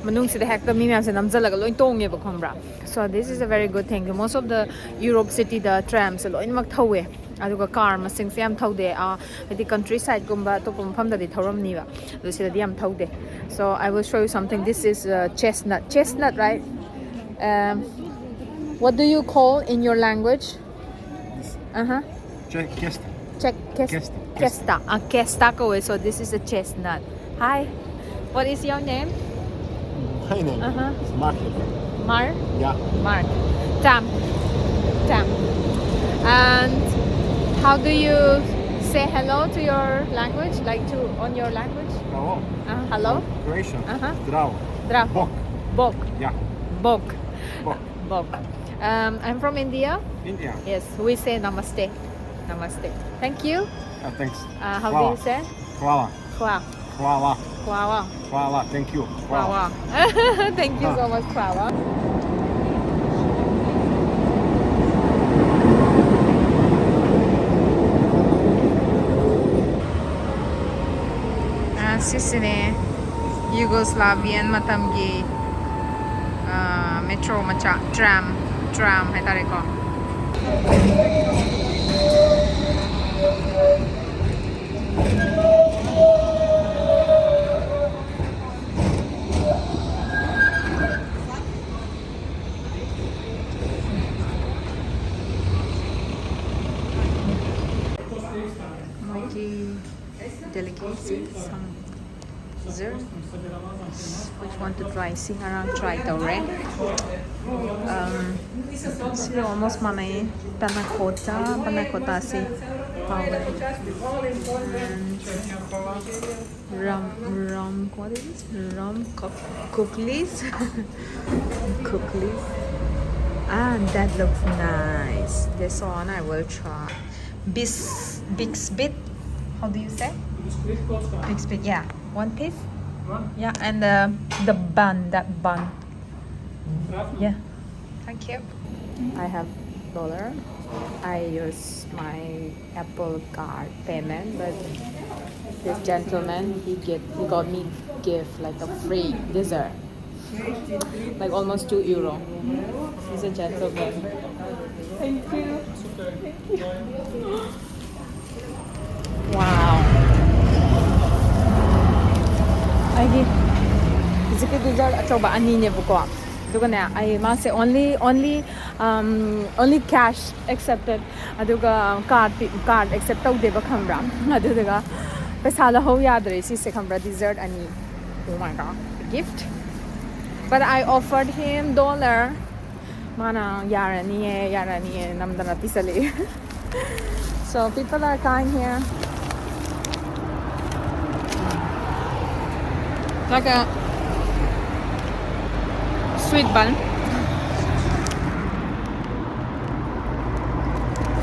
ꯃꯅꯨꯡꯁꯤꯗ ꯍꯦꯛꯇ ꯃꯤ ꯃꯌꯥꯝꯁꯦ ꯅꯝꯁꯤꯜꯂꯒ ꯂꯣꯏ ꯇꯣꯡꯉꯦꯕ, ꯈꯪꯕ꯭ꯔꯥ? So this is a very good thing. Most of the Europe cityꯗ tramꯁꯦ ꯂꯣꯏꯅꯃꯛ ꯊꯧꯋꯦ, ꯑꯗꯨꯒ car ꯃꯁꯤꯡꯁꯦ ꯌꯥꯝ ꯊꯧꯗꯦ. ꯍꯥꯏꯗꯤ countrysideꯒꯨꯝꯕ ꯑꯇꯣꯞꯄ ꯃꯐꯝꯗꯗꯤ ꯊꯧꯔꯝꯅꯤꯕ, ꯑꯗꯨ ꯁꯤꯗꯗꯤ ꯌꯥꯝ ꯊꯧꯗꯦ. So I will show you something. This is chestnut. Chestnut, right? What do you call in your language? Uh-huh. Check, kesta. Check, kesta. Kesta, kesta. Ah, kesta ꯀꯧꯋꯦ. So this is a chestnut. Hi. What is your name? My name is Mark. Mar? Yeah. Mark. Tam. Tam. And how do you say hello to your language? Like, to, on your language? Hello. Uh, hello. Croatian. Uh-huh. Zdravo. Zdravo. Bok. Bok. Yeah. Bok. Bok. Bok. Um, I'm from India. India. Yes, we say namaste. Namaste. Thank you. Uh, thanks. Uh, how do you say? Hvala. Hvala. Hvala. Wawa. Wawa, thank you. Wawa. Thank you so much, Wawa. ꯑ, ꯁꯤꯁꯤꯅꯦ Yugoslavian ꯃꯇꯝꯒꯤ, ꯑ, metro ꯃꯆꯥ, tram, tram ꯍꯥꯏꯇꯥꯔꯦꯀꯣ꯫ ꯃꯣꯏꯒꯤ delicacy, some dessert, which want to try, ꯁꯤ ꯉꯔꯥꯡ try ꯇꯧꯔꯦ꯫ Um, ꯁꯤ almost ꯃꯥꯟꯅꯩ꯫ Panna cotta, panna cotta ꯁꯤ ꯍꯥꯎꯕꯅꯦ꯫ And rum, rum, what is this? Rum cook-, kuklis? Kuklis. Ah, that looks nice. This one I will try. Bis-, bixbit. How do you say? Bixbit, yeah. One piece? Yeah, and the, the bun, that bun. Yeah. Thank you. I have dollar. I use my Apple Card payment, but this gentleman, he get, he got me gift, like, a free dessert, like, almost two euro. He's a gentleman. Thank you. Wow. ꯑꯩꯒꯤ ꯍꯧꯖꯤꯛꯀꯤ dessert ꯑꯆꯧꯕ ꯑꯅꯤꯅꯦꯕꯀꯣ꯫ ꯑꯗꯨꯒꯅꯦ, ꯑꯩ ꯃꯥꯁꯦ only, only, um, only cash accepted꯫ ꯑꯗꯨꯒ card ꯄꯤ-, card accept ꯇꯧꯗꯦꯕ, ꯈꯪꯕ꯭ꯔꯥ? ꯑꯗꯨꯗꯨꯒ ꯄꯩꯁꯥ ꯂꯧꯍꯧ ꯌꯥꯗ꯭ꯔꯦ ꯁꯤꯁꯦ, ꯈꯪꯕ꯭ꯔꯥ? Dessert ꯑꯅꯤ꯫ Oh my God, gift. But I offered him dollar. ꯃꯥꯅ "ꯌꯥꯔꯅꯤꯌꯦ, ꯌꯥꯔꯅꯤꯌꯦ" ꯅꯝꯗꯅ ꯄꯤꯁꯜꯂꯛꯑꯦ꯫ So people are kind here. Like a sweet bun.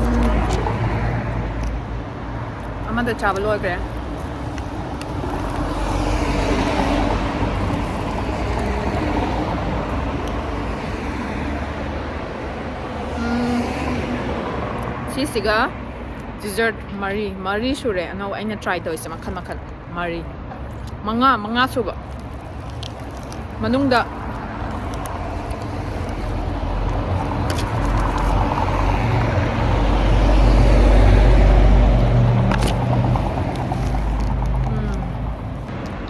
ꯎꯝ꯫ ꯑꯃꯗ ꯆꯥꯕ ꯂꯣꯏꯈ꯭ꯔꯦ꯫ ꯁꯤꯁꯤꯒ dessert ꯃꯔꯤ, ꯃꯔꯤ ꯁꯨꯔꯦ ꯑꯅꯧꯕ ꯑꯩꯅ try ꯇꯧꯔꯤꯁꯦ, ꯃꯈꯜ ꯃꯈꯜ ꯃꯔꯤ, ꯃꯉꯥ, ꯃꯉꯥ ꯁꯨꯕ ꯃꯅꯨꯡꯗ꯫ ꯎꯝ,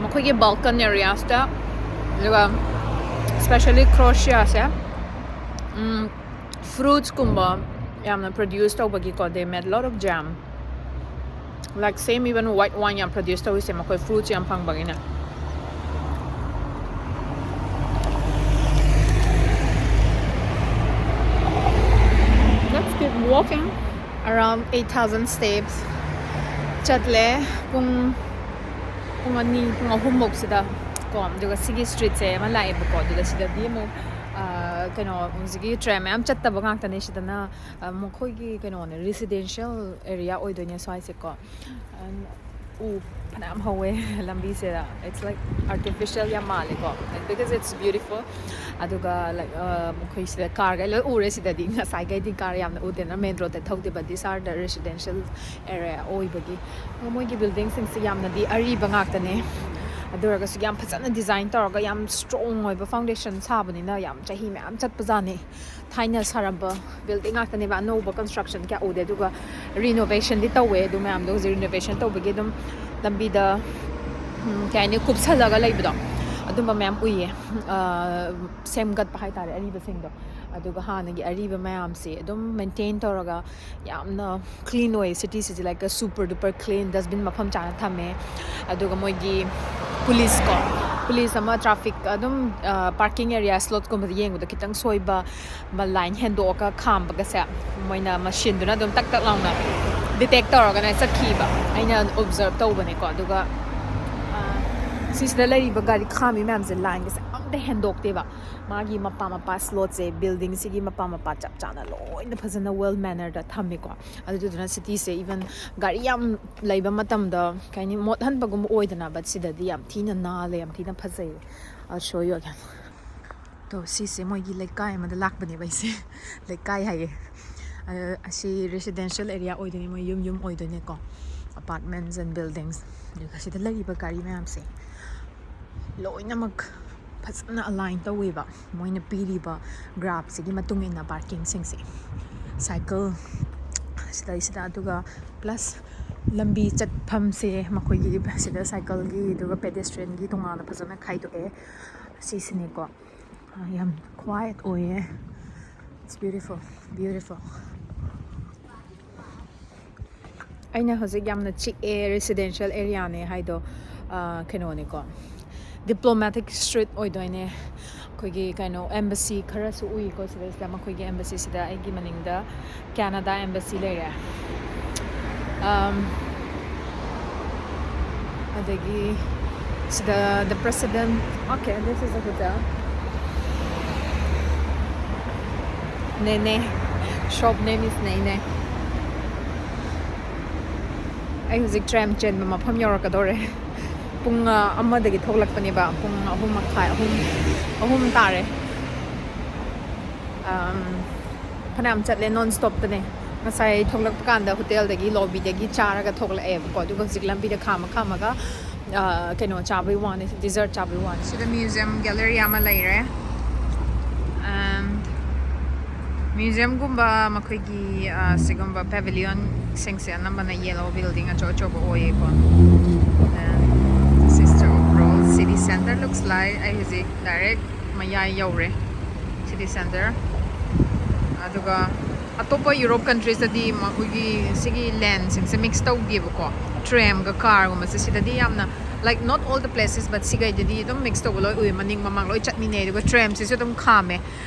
ꯃꯈꯣꯏꯒꯤ Balkan areaꯁꯇ, ꯑꯗꯨꯒ especially Croatiaꯁꯦ, ꯎꯝ, fruitsꯀꯨꯝꯕ ꯌꯥꯝꯅ produce ꯇꯧꯕꯒꯤꯀꯣ, they made lot of jam, like same even white wine ꯌꯥꯝ produce ꯇꯧꯔꯤꯁꯦ ꯃꯈꯣꯏ fruits ꯌꯥꯝ ꯐꯪꯕꯒꯤꯅꯦ꯫ Let's keep walking. Around eight thousand steps ꯆꯠꯂꯦ ꯄꯨꯡ ꯄꯨꯡ ꯑꯅꯤ, ꯄꯨꯡ ꯑꯍꯨꯝꯃꯨꯛꯁꯤꯗ ꯀꯣ꯫ ꯑꯗꯨꯒ ꯁꯤꯒꯤ streetꯁꯦ ꯑꯃ ꯂꯥꯛꯑꯦꯕꯀꯣ꯫ ꯑꯗꯨꯒ ꯁꯤꯗꯗꯤ ꯑꯃꯨꯛ, ꯑ, ꯀꯩꯅꯣ, ꯍꯧꯖꯤꯛꯀꯤ tram ꯃꯌꯥꯝ ꯆꯠꯇꯕ ꯉꯥꯛꯇꯅꯦ ꯁꯤꯗꯅ꯫ ꯑ, ꯃꯈꯣꯏꯒꯤ ꯀꯩꯅꯣꯅꯦ, residential area ꯑꯣꯏꯗꯣꯏꯅꯦ ꯁ꯭ꯋꯥꯏꯁꯦꯀꯣ꯫ And ꯎ ꯐꯅꯌꯥꯝ ꯍꯧꯋꯦ ꯂꯝꯕꯤꯁꯤꯗ, it's like artificial ꯌꯥꯝ ꯃꯥꯜꯂꯦꯀꯣ, because it's beautiful꯫ ꯑꯗꯨꯒ, like, ꯑ, ꯃꯈꯣꯏ ꯁꯤꯗ car ꯒꯩ ꯂꯣꯏ ꯎꯔꯦ ꯁꯤꯗꯗꯤ꯫ ꯉꯁꯥꯏꯈꯩꯗꯤ car ꯌꯥꯝꯅ ꯎꯗꯦꯅ, main road ꯇ ꯊꯧꯗꯦꯕ, these are the residential area ꯑꯣꯏꯕꯒꯤ꯫ ꯃꯣꯏꯒꯤ building ꯁꯤꯡꯁꯤ ꯌꯥꯝꯅꯗꯤ ꯑꯔꯤꯕ ꯉꯥꯛꯇꯅꯦ, ꯑꯗꯨ ꯑꯣꯏꯔꯒꯁꯨ ꯌꯥꯝ ꯐꯖꯅ design ꯇꯧꯔꯒ ꯌꯥꯝ strong ꯑꯣꯏꯕ foundation ꯁꯥꯕꯅꯤꯅ ꯌꯥꯝ ꯆꯍꯤ ꯃꯌꯥꯝ ꯆꯠꯄꯖꯥꯠꯅꯤ꯫ ꯊꯥꯏꯅ ꯁꯥꯔꯝꯕ building ꯉꯥꯛꯇꯅꯦꯕ, ꯑꯅꯧꯕ construction ꯀꯌꯥ ꯎꯗꯦ꯫ ꯑꯗꯨꯒ renovationꯗꯤ ꯇꯧꯋꯦ, ꯑꯗꯨ ꯃꯌꯥꯝꯗꯣ ꯍꯧꯖꯤꯛ renovation ꯇꯧꯕꯒꯤ ꯑꯗꯨꯝ ꯂꯝꯕꯤꯗ, ꯎꯝ, ꯀꯩ ꯍꯥꯏꯅꯤ, ꯀꯨꯞꯁꯜꯂꯒ ꯂꯩꯕꯗꯣ, ꯑꯗꯨꯝꯕ ꯃꯌꯥꯝ ꯎꯏꯌꯦ꯫ ꯑ, ꯁꯦꯝꯒꯠꯄ ꯍꯥꯏꯇꯥꯔꯦ, ꯑꯔꯤꯕꯁꯤꯡꯗꯣ꯫ ꯑꯗꯨꯒ ꯍꯥꯟꯅꯒꯤ ꯑꯔꯤꯕ ꯃꯌꯥꯝꯁꯦ ꯑꯗꯨꯝ maintain ꯇꯧꯔꯒ ꯌꯥꯝꯅ clean ꯑꯣꯏ꯫ City ꯁꯤꯗꯤ, like, super duper clean, dustbin ꯃꯐꯝ ꯆꯥꯅ ꯊꯝꯃꯦ꯫ ꯑꯗꯨꯒ ꯃꯣꯏꯒꯤ police ꯀꯣ, police ꯑꯃ traffic ꯑꯗꯨꯝ, ꯑ, parking area slot ꯀꯨꯝꯕꯗ ꯌꯦꯡꯕꯗ ꯈꯤꯇꯪ ꯁꯣꯏꯕ, ꯃ-, line ꯍꯦꯟꯗꯣꯛꯑꯒ ꯈꯥꯝꯕꯒꯁꯦ ꯃꯣꯏꯅ machine ꯗꯨꯅ ꯑꯗꯨꯝ ꯇꯛ ꯇꯛ ꯂꯥꯎꯅ detect ꯇꯧꯔꯒꯅꯦ ꯆꯠꯈꯤꯕ ꯑꯩꯅ observe ꯇꯧꯕꯅꯦꯀꯣ꯫ ꯑꯗꯨꯒ, ꯑ, ꯁꯤꯁꯤꯗ ꯂꯩꯔꯤꯕ ꯒꯥꯔꯤ ꯈꯥꯝꯃꯤ ꯃꯌꯥꯝꯁꯦ line ꯒꯁꯦ ꯑꯝꯇ ꯍꯦꯟꯗꯣꯛꯇꯦꯕ꯫ ꯃꯥꯒꯤ ꯃꯄꯥ ꯃꯄꯥ slot ꯁꯦ, building ꯁꯤꯒꯤ ꯃꯄꯥ ꯃꯄꯥ ꯆꯞ ꯆꯥꯅ ꯂꯣꯏꯅ ꯐꯖꯅ well mannered ꯊꯝꯃꯦꯀꯣ꯫ ꯑꯗꯨꯗꯨꯅ city ꯁꯦ even ꯒꯥꯔꯤ ꯌꯥꯝ ꯂꯩꯕ ꯃꯇꯝꯗ, ꯀꯩ ꯍꯥꯏꯅꯤ, ꯃꯣꯠꯍꯟꯕꯒꯨꯝꯕ ꯑꯣꯏꯗꯅ, but ꯁꯤꯗꯗꯤ ꯌꯥꯝ ꯊꯤꯅ ꯅꯥꯜꯂꯦ, ꯌꯥꯝ ꯊꯤꯅ ꯐꯖꯩꯌꯦ꯫ I'll show you again. ꯇꯣ, ꯁꯤꯁꯦ ꯃꯣꯏꯒꯤ ꯂꯩꯀꯥꯏ ꯑꯃꯗ ꯂꯥꯛꯄꯅꯦꯕ ꯑꯩꯁꯦ꯫ ꯂꯩꯀꯥꯏ ꯍꯥꯏꯌꯦ꯫ ꯑꯁꯤ residential area ꯑꯣꯏꯗꯣꯏꯅꯦ, ꯃꯣꯏ ꯌꯨꯝ ꯌꯨꯝ ꯑꯣꯏꯗꯣꯏꯅꯦꯀꯣ, apartments and buildings. ꯑꯗꯨꯒ ꯁꯤꯗ ꯂꯩꯔꯤꯕ ꯒꯥꯔꯤ ꯃꯌꯥꯝꯁꯦ ꯂꯣꯏꯅꯃꯛ ꯐꯖꯅ align ꯇꯧꯋꯦꯕ, ꯃꯣꯏꯅ ꯄꯤꯔꯤꯕ graphꯁꯤꯒꯤ ꯃꯇꯨꯡ ꯏꯟꯅ parkingꯁꯤꯡꯁꯦ꯫ Cycle ꯁꯤꯗꯩꯁꯤꯗ, ꯑꯗꯨꯒ plus ꯂꯝꯕꯤ ꯆꯠꯐꯝꯁꯦ ꯃꯈꯣꯏꯒꯤ ꯁꯤꯗ cycleꯒꯤ ꯑꯗꯨꯒ pedestrianꯒꯤ ꯇꯣꯉꯥꯟꯅ ꯐꯖꯅ ꯈꯥꯏꯗꯣꯛꯑꯦ꯫ ꯁꯤꯁꯤꯅꯦꯀꯣ꯫ ꯑ, ꯌꯥꯝ quiet ꯑꯣꯏꯌꯦ꯫ It's beautiful, beautiful. ꯑꯩꯅ ꯍꯧꯖꯤꯛ ꯌꯥꯝꯅ ꯆꯤꯛꯑꯦ, residential areaꯅꯦ ꯍꯥꯏꯗꯣ, ꯑ, ꯀꯩꯅꯣꯅꯦꯀꯣ, Diplomatic Street ꯑꯣꯏꯗꯣꯏꯅꯦ꯫ ꯑꯩꯈꯣꯏꯒꯤ ꯀꯩꯅꯣ embassy ꯈꯔꯁꯨ ꯎꯏꯀꯣ ꯁꯤꯗꯩꯁꯤꯗ, ꯃꯈꯣꯏꯒꯤ embassyꯁꯤꯗ꯫ ꯑꯩꯒꯤ ꯃꯅꯤꯡꯗ Canada embassy ꯂꯩꯔꯦ꯫ Um, ꯑꯗꯒꯤ ꯁꯤꯗ the president, okay, this is a hotel. Nene, shop name is Nene. ꯑꯩ ꯍꯧꯖꯤꯛ tram ꯆꯦꯟꯕ ꯃꯐꯝ ꯌꯧꯔꯛꯀꯗꯧꯔꯦ꯫ ꯄꯨꯡ, ꯑ, ꯑꯃꯗꯒꯤ ꯊꯣꯛꯂꯛꯄꯅꯦꯕ, ꯄꯨꯡ ꯑꯍꯨꯝ ꯃꯈꯥꯏ, ꯑꯍꯨꯝ, ꯑꯍꯨꯝ ꯇꯥꯔꯦ꯫ Um, ꯐꯅꯌꯥꯝ ꯆꯠꯂꯦ, non stopꯇꯅꯦ꯫ ꯉꯁꯥꯏ ꯊꯣꯛꯂꯛꯄ ꯀꯥꯟꯗ hotelꯗꯒꯤ, lobbyꯗꯒꯤ ꯆꯥꯔꯒ ꯊꯣꯛꯂꯛꯑꯦꯕꯀꯣ, ꯑꯗꯨꯒ ꯍꯧꯖꯤꯛ ꯂꯝꯕꯤꯗ ꯈꯥꯝꯃ ꯈꯥꯝꯃꯒ, ꯑ, ꯀꯩꯅꯣ ꯆꯥꯕꯩ ꯋꯥꯅꯤ, dessert ꯆꯥꯕꯩ ꯋꯥꯅꯤ꯫ ꯁꯤꯗ museum gallery ꯑꯃ ꯂꯩꯔꯦ꯫ And museumꯒꯨꯝꯕ ꯃꯈꯣꯏꯒꯤ, ꯑ, ꯁꯤꯒꯨꯝꯕ pavilionꯁꯤꯡꯁꯦ ꯑꯅꯝꯕꯅ yellow building ꯑꯆꯧ ꯑꯆꯧꯕ ꯑꯣꯏꯌꯦꯀꯣ꯫ And Sister of Rhodes city center looks like, ꯑꯩ ꯍꯧꯖꯤꯛ direct ꯃꯌꯥꯏ ꯌꯧꯔꯦ, city center꯫ ꯑꯗꯨꯒ ꯑꯇꯣꯞꯄ Europe countriesꯇꯗꯤ ꯃꯈꯣꯏꯒꯤ ꯁꯤꯒꯤ laneꯁꯤꯡꯁꯦ mix ꯇꯧꯗꯦꯕꯀꯣ, tramꯒ carꯒꯨꯝꯕꯁꯦ꯫ ꯁꯤꯗꯗꯤ ꯌꯥꯝꯅ, like, not all the places, but ꯁꯤꯈꯩꯗꯗꯤ ꯑꯗꯨꯝ mix ꯇꯧꯕ ꯂꯣꯏ ꯎꯏ, ꯃꯅꯤꯡ ꯃꯃꯥꯡ ꯂꯣꯏ ꯆꯠꯃꯤꯟꯅꯩ꯫ ꯑꯗꯨꯒ tramꯁꯤꯁꯨ ꯑꯗꯨꯝ ꯈꯥꯝꯃꯦ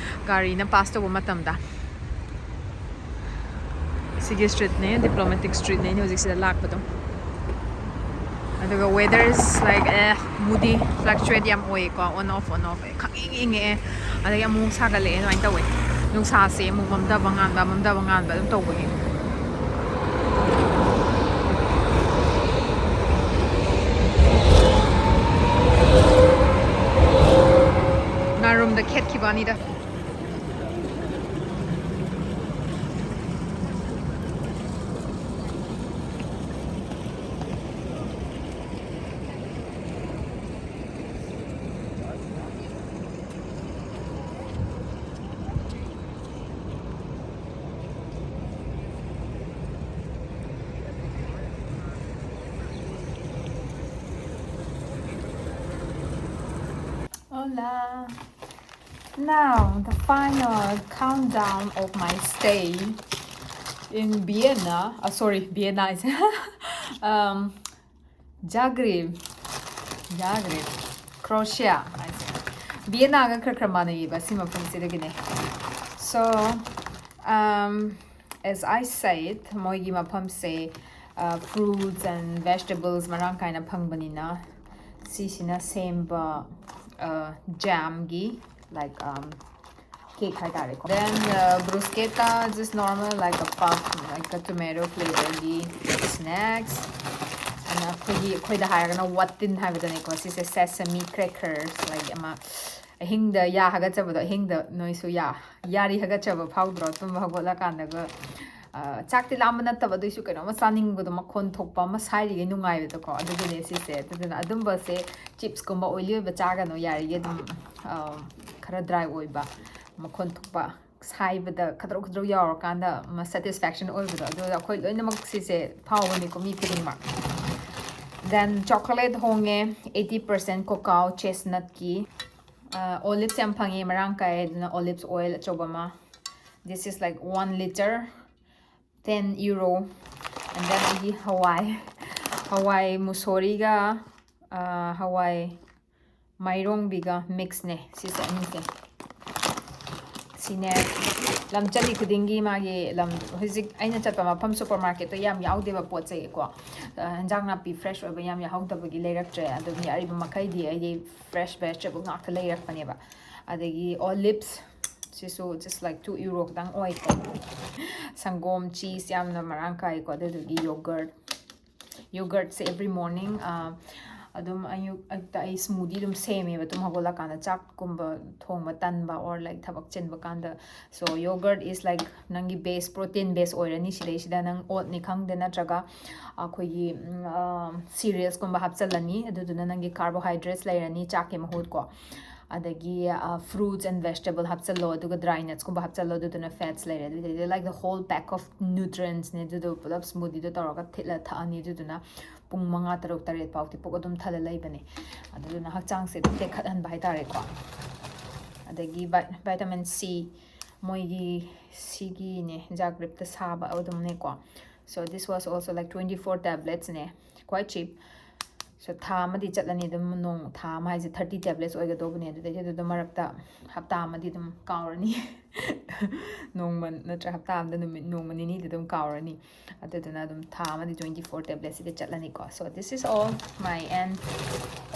ꯒꯥꯔꯤꯅ pass ꯇꯧꯕ ꯃꯇꯝꯗ꯫ ꯁꯤꯒꯤ streetꯅꯦ, Diplomatic Streetꯅꯦ ꯑꯩꯅ ꯍꯧꯖꯤꯛ ꯁꯤꯗ ꯂꯥꯛꯄꯗꯣ꯫ ꯑꯗꯨꯒ weather is like, eh, moody, fluctuate ꯌꯥꯝ ꯑꯣꯏꯌꯦꯀꯣ, on off, on off, ꯈꯪꯏꯪ ꯏꯪꯉꯛꯑꯦ, ꯑꯗꯒꯤ ꯑꯃꯨꯛ ꯁꯥꯒꯠꯂꯛꯑꯦ, ꯑꯗꯨꯃꯥꯏꯅ ꯇꯧꯋꯦ꯫ ꯅꯨꯡꯁꯥꯁꯦ ꯑꯃꯨꯛ ꯃꯝꯊꯕ ꯉꯥꯟꯕ, ꯃꯝꯊꯕ ꯉꯥꯟꯕ ꯑꯗꯨꯝ ꯇꯧꯕꯒꯤ꯫ ꯉꯥꯔꯣꯝꯗ ꯈꯦꯠꯈꯤꯕ ꯑꯅꯤꯗ꯫ Now, the final countdown of my stay in Vienna. Uh, sorry, Vienna is um, Zagreb. Zagreb. Croatia. Vienna ꯒ ꯈꯔ ꯈꯔ ꯃꯥꯟꯅꯩꯌꯦꯕ ꯁꯤ ꯃꯐꯝꯁꯤꯗꯒꯤꯅꯦ. So, um, as I said, ꯃꯣꯏꯒꯤ ꯃꯐꯝꯁꯦ uh, fruits and vegetables ꯃꯔꯥꯡ ꯀꯥꯏꯅ ꯐꯪꯕꯅꯤꯅ ꯁꯤꯁꯤꯅ ꯁꯦꯝꯕ uh, jam ꯒꯤ, like, um, cake ꯍꯥꯏꯇꯥꯔꯦꯀꯣ. Then uh, bruschetta, just normal, like a puff, like a tomato flavor ꯒꯤ snacks. ꯑꯗꯨꯅ ꯑꯩꯈꯣꯏꯒꯤ, ꯑꯩꯈꯣꯏꯗ ꯍꯥꯏꯔꯒꯅ ꯋꯥꯇꯤꯟ ꯍꯥꯏꯕꯗꯨꯅꯤꯀꯣ. ꯁꯤꯁꯦ sesame crackers, like ꯑꯃ ꯑꯍꯤꯡꯗ ꯌꯥ ꯍꯥꯒꯠꯆꯕꯗꯣ, ꯑꯍꯤꯡꯗ ꯅꯣꯏꯁꯨ ꯌꯥ, ꯌꯥꯔꯤ ꯍꯥꯒꯠꯆꯕ ꯐꯥꯎꯗ꯭ꯔꯣ? ꯇꯨꯝꯕ ꯍꯧꯒꯠꯂꯀꯥꯟꯗꯒ ꯑ, ꯆꯥꯛꯇꯤ ꯂꯥꯝꯕ ꯅꯠꯇꯕ, ꯑꯗꯨꯏꯁꯨ ꯀꯩꯅꯣꯝꯃ ꯆꯥꯅꯤꯡꯕꯗꯣ, ꯃꯈꯣꯟ ꯊꯣꯛꯄ ꯑꯃ ꯁꯥꯏꯔꯤꯈꯩ ꯅꯨꯡꯉꯥꯏꯕꯗꯣꯀꯣ, ꯑꯗꯨꯗꯨꯅꯦ ꯁꯤꯁꯦ. ꯑꯗꯨꯗꯨꯅ ꯑꯗꯨꯝꯕꯁꯦ, chips ꯀꯨꯝꯕ oily ꯑꯣꯏꯕ ꯆꯥꯒꯅꯨ, ꯌꯥꯔꯤꯈꯩ ꯑꯗꯨꯝ ꯑ, ꯈꯔ dry ꯑꯣꯏꯕ, ꯃꯈꯣꯟ ꯊꯣꯛꯄ, ꯁꯥꯏꯕꯗ ꯈꯗ꯭ꯔꯧ ꯈꯗ꯭ꯔꯧ ꯌꯥꯎꯔꯀꯥꯟꯗ ꯑꯃ satisfaction ꯑꯣꯏꯕꯗꯣ, ꯑꯗꯨ ꯑꯩꯈꯣꯏ ꯂꯣꯏꯅꯃꯛ ꯁꯤꯁꯦ ꯐꯥꯎꯕꯅꯤꯀꯣ, ꯃꯤ ꯈꯨꯗꯤꯡꯃꯛ. Then chocolate ꯍꯣꯡꯉꯦ, eighty percent cacao chestnut ꯀꯤ. ꯑ, olives ꯌꯥꯝ ꯐꯪꯉꯦ, ꯃꯔꯥꯡ ꯀꯥꯏ, ꯑꯗꯨꯅ olives oil ꯑꯆꯧꯕ ꯑꯃ. This is like one liter, ten euro. And then ꯑꯩꯒꯤ ꯍꯋꯥꯏ, ꯍꯋꯥꯏ ꯃꯨꯁꯣꯔꯤꯒ ꯑ, ꯍꯋꯥꯏ ꯃꯥꯏꯔꯣꯡꯕꯤꯒ mix ꯅꯦ ꯁꯤꯁꯦ ꯑꯅꯤꯁꯦ. ꯁꯤꯅꯦ, ꯂꯝ ꯆꯠꯂꯤ ꯈꯨꯗꯤꯡꯒꯤ ꯃꯥꯒꯤ ꯂꯝ, ꯍꯧꯖꯤꯛ ꯑꯩꯅ ꯆꯠꯄ ꯃꯐꯝ supermarket ꯇꯣ ꯌꯥꯝ ꯌꯥꯎꯗꯦꯕ ꯄꯣꯠ ꯆꯩꯀꯣ. ꯑ, ꯍꯤꯟꯖꯥꯡ ꯅꯥꯄꯤ fresh ꯑꯣꯏꯕ ꯌꯥꯝ ꯌꯥꯎꯍꯧꯗꯕꯒꯤ ꯂꯩꯔꯛꯇ꯭ꯔꯦ. ꯑꯗꯨ ꯃꯤ ꯑꯔꯤꯕ ꯃꯈꯩꯗꯤ ꯑꯩꯗꯤ fresh vegetable ꯉꯥꯛꯇ ꯂꯩꯔꯛꯄꯅꯦꯕ. ꯑꯗꯒꯤ olives ꯁꯤꯁꯨ just like two euro ꯈꯛꯇꯪ ꯑꯣꯏꯀꯣ. ꯁꯪꯒꯣꯝ, cheese ꯌꯥꯝꯅ ꯃꯔꯥꯡ ꯀꯥꯏꯀꯣ. ꯑꯗꯨꯗꯨꯒꯤ yogurt, yogurt ꯁꯦ every morning ꯑ, ꯑꯗꯨꯝ ꯑꯌꯨꯛ, ꯑꯌꯨꯛꯇ ꯑꯩ smoothie ꯑꯗꯨꯝ ꯁꯦꯝꯃꯦꯕ, ꯇꯨꯝ ꯍꯧꯒꯠꯂꯀꯥꯟꯗ ꯆꯥꯛꯀꯨꯝꯕ ꯊꯣꯡꯕ ꯇꯟꯕ or like ꯊꯕꯛ ꯆꯤꯟꯕ ꯀꯥꯟꯗ. So yogurt is like ꯅꯪꯒꯤ base, protein base ꯑꯣꯏꯔꯅꯤ꯫ ꯁꯤꯗꯩꯁꯤꯗ ꯅꯪ oat ꯅꯤ ꯈꯪꯗꯦ, ꯅꯠꯇ꯭ꯔꯒ ꯑꯩꯈꯣꯏꯒꯤ cereals ꯀꯨꯝꯕ ꯍꯥꯞꯆꯤꯜꯂꯅꯤ, ꯑꯗꯨꯗꯨꯅ ꯅꯪꯒꯤ carbohydrates ꯂꯩꯔꯅꯤ ꯆꯥꯛꯀꯤ ꯃꯍꯨꯠ ꯀꯣ. ꯑꯗꯒꯤ fruits and vegetable ꯍꯥꯞꯆꯜꯂꯣ, ꯑꯗꯨꯒ dry nuts ꯀꯨꯝꯕ ꯍꯥꯞꯆꯜꯂꯣ, ꯑꯗꯨꯗꯨꯅ fats ꯂꯩꯔꯦ꯫ ꯑꯗꯨꯗꯩꯗꯤ like the whole pack of nutrients ꯅꯦ, ꯑꯗꯨꯗꯣ ꯄꯨꯂꯞ smoothie ꯗꯣ ꯇꯧꯔꯒ ꯊꯤꯠꯂ ꯊꯛꯑꯅꯤ꯫ ꯑꯗꯨꯗꯨꯅ ꯄꯨꯡ ꯃꯉꯥ, ꯇꯔꯨꯛ, ꯇꯔꯦꯠ ꯐꯥꯎꯗꯤ ꯄꯨꯛ ꯑꯗꯨꯝ ꯊꯜꯂ ꯂꯩꯕꯅꯦ꯫ ꯑꯗꯨꯗꯨꯅ ꯍꯛꯆꯥꯡꯁꯦ ꯑꯗꯨꯝ ꯇꯦꯛꯈꯠꯍꯟꯕ ꯍꯥꯏꯇꯥꯔꯦꯀꯣ꯫ ꯑꯗꯒꯤ vitamin C, ꯃꯣꯏꯒꯤ ꯁꯤꯒꯤꯅꯦ, ꯖꯥꯒ꯭ꯔꯤꯞꯇ ꯁꯥꯕ ꯑꯗꯨꯝꯅꯦꯀꯣ꯫ So this was also like twenty four tablets ꯅꯦ, quite cheap. So ꯊꯥ ꯑꯃꯗꯤ ꯆꯠꯂꯅꯤ ꯑꯗꯨꯝ, ꯅꯣꯡ ꯊꯥ ꯑꯃ ꯍꯥꯏꯁꯦ thirty tablets ꯑꯣꯏꯒꯗꯧꯕꯅꯦ꯫ ꯑꯗꯨꯗꯩꯗꯤ ꯑꯗꯨꯗ ꯃꯔꯛꯇ ꯍꯞꯇꯥ ꯑꯃꯗꯤ ꯑꯗꯨꯝ ꯀꯥꯎꯔꯅꯤ꯫ ꯅꯣꯡꯃ ꯅꯠꯇ꯭ꯔ ꯍꯞꯇꯥ ꯑꯃꯗ ꯅꯨꯃꯤꯠ ꯅꯣꯡꯃ ꯅꯤꯅꯤꯗꯤ ꯑꯗꯨꯝ ꯀꯥꯎꯔꯅꯤ꯫ ꯑꯗꯨꯗꯨꯅ ꯑꯗꯨꯝ ꯊꯥ ꯑꯃꯗꯤ twenty four tablets ꯁꯤꯗ ꯆꯠꯂꯅꯤꯀꯣ꯫ So this is all my end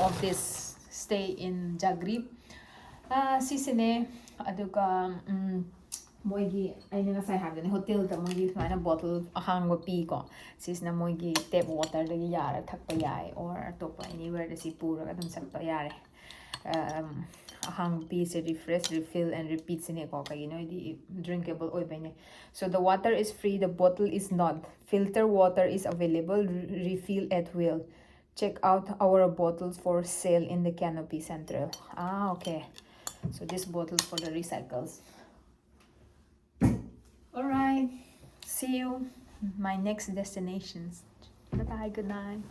of this stay in Zagreb. ꯑꯥ, ꯁꯤꯁꯤꯅꯦ꯫ ꯑꯗꯨꯒ ꯎꯝ, ꯃꯣꯏꯒꯤ ꯑꯩꯅ ꯉꯁꯥꯏ ꯍꯥꯏꯕꯗꯨꯅꯦ, ꯍꯣꯇꯦꯜꯗ ꯃꯣꯏꯒꯤ ꯁꯨꯃꯥꯏꯅ ꯕꯣꯇꯜ ꯑꯍꯥꯡꯕ ꯄꯤꯀꯣ꯫ ꯁꯤꯁꯤꯅ ꯃꯣꯏꯒꯤ tap water ꯗꯒꯤ ꯌꯥꯔ ꯊꯛꯄ ꯌꯥꯏ, or ꯑꯇꯣꯞꯄ anywhere ꯗ ꯁꯤ ꯄꯨꯔꯒ ꯑꯗꯨꯝ ꯆꯠꯄ ꯌꯥꯔꯦ꯫ ꯑꯝ, ꯑꯍꯥꯡꯕ ꯄꯤꯁꯦ refresh, refill and repeat ꯁꯤꯅꯦꯀꯣ꯫ ꯀꯩꯒꯤꯅꯣ ꯍꯥꯏꯗꯤ drinkable ꯑꯣꯏꯕꯩꯅꯦ꯫ So the water is free, the bottle is not. Filter water is available, re- refill at will. Check out our bottles for sale in the Canopy Central. Ah, okay. So this bottle for the recycles. All right. See you my next destinations. Bye bye. Good night.